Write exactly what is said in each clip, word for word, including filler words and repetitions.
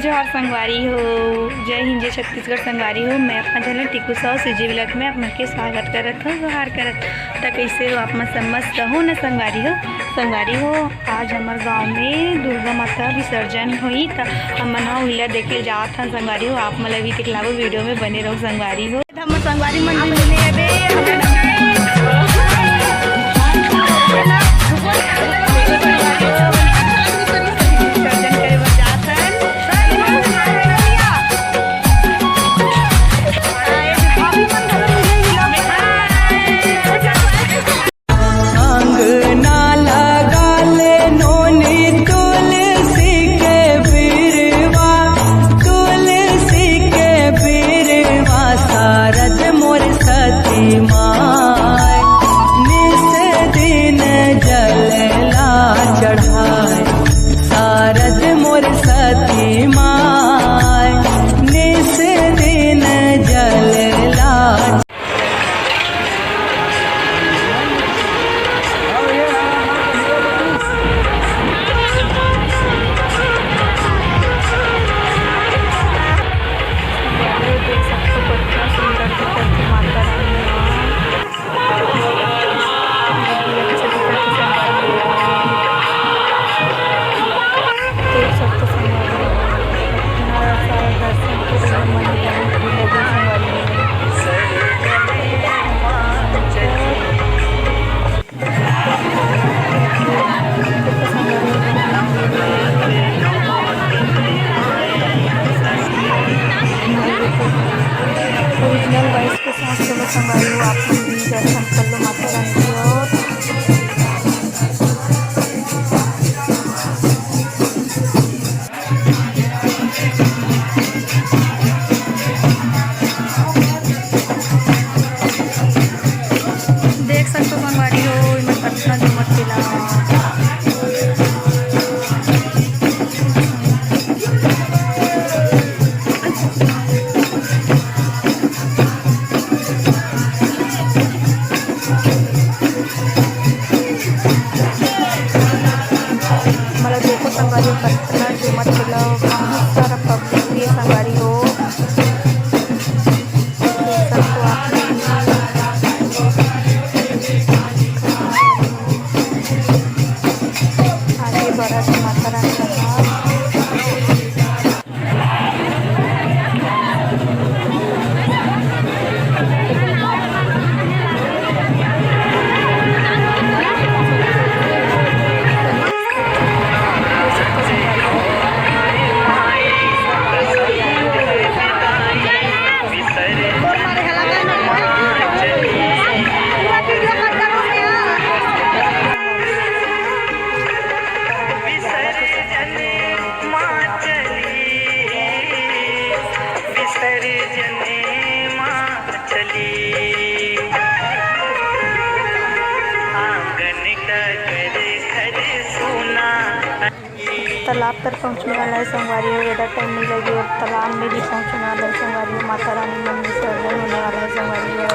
जोहार संगवारी हो, जय हिंद, जय छत्तीसगढ़ संगवारी हो। मैं अपना channel Tiku Sahu CG blog में आप मन के स्वागत करत हूँ, जोहार करत। त कैसे हो आप मन? सब मस्त हो ना संगवारी हो? संगवारी हो, आज हमर गांव में दुर्गा माता विसर्जन होई, त हमन ह उहिला देखे जात हन संगवारी हो। आप मन ला भी दिखलाबो, वीडियो में बने रहो संगवारी हो। हमर संगवारी मन भी मिले अबे, हमर विसर्जन करे बर जात हन। अंगना लगाले नोनी तुलसी के बिरवा, तुलसी के बिरवा, सारद मोर सती माय, निस दिन जलला चढ़ाय, सारद मोर सती माय, निस दिन जलला। देख सकथो कतना सुंदर दिखत हे माता रानी ह। बहुत ही अच्छा दिखत हे संगवारी हो। देख सकथो संगवारी हो, कतना सारा दर्शन के लिए मन बहुत भीड़ लगे संगवारी हो। ओरिजिनल वॉइस के साथ चलो संगवारी हो, आप मन भी दर्शन कर लो माता रानी के। और देख सकथो संगवारी हो, एमा कतना झूमर खेला। मतलब देखो संगवारी हो, कतना झूमर खेला, बहुत सारा पब्लिक भी है संगवारी हो। देख सकथो आप मन। आगे बढ़त माता रानी ह। विसर्जन माँ चली, विसर्जन माँ चली, आंगन का घर घर सुना। तालाब तर पहुँचने वाला है संगवारी हो, ज़्यादा टाइम नहीं लगे और तालाब में भी पहुँचने वाला है संगवारी हो। माता रानी मन विसर्जन होने वाला है संगवारी हो।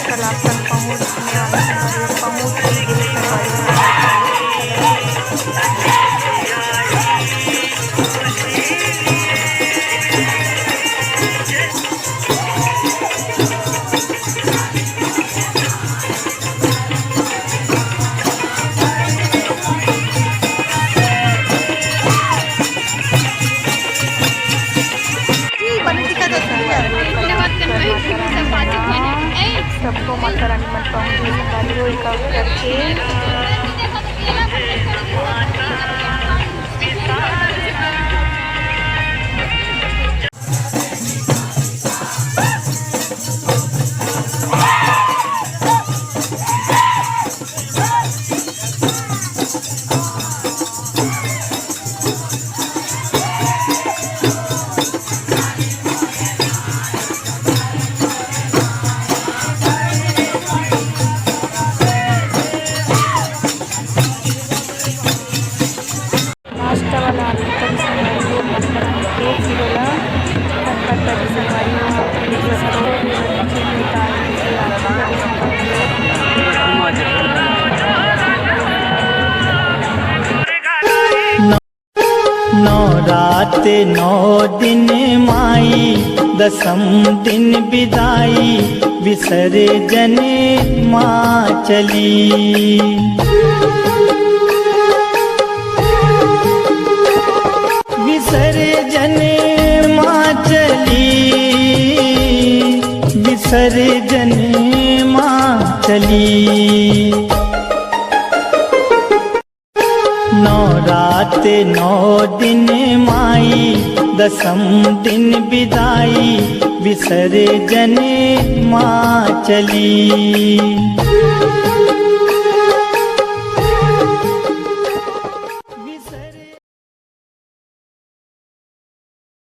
तालाब तक पहुँचने वाला है, पहुँच ही गए संगवारी हो। रात नौ दिन माई, दसम दिन बिदाई, विसर्जन माँ चली। विसर्जन माँ चली, विसर्जन माँ चली। नौ रात नौ दिन माई, दसम दिन बिदाई, विसर्जन माँ चली।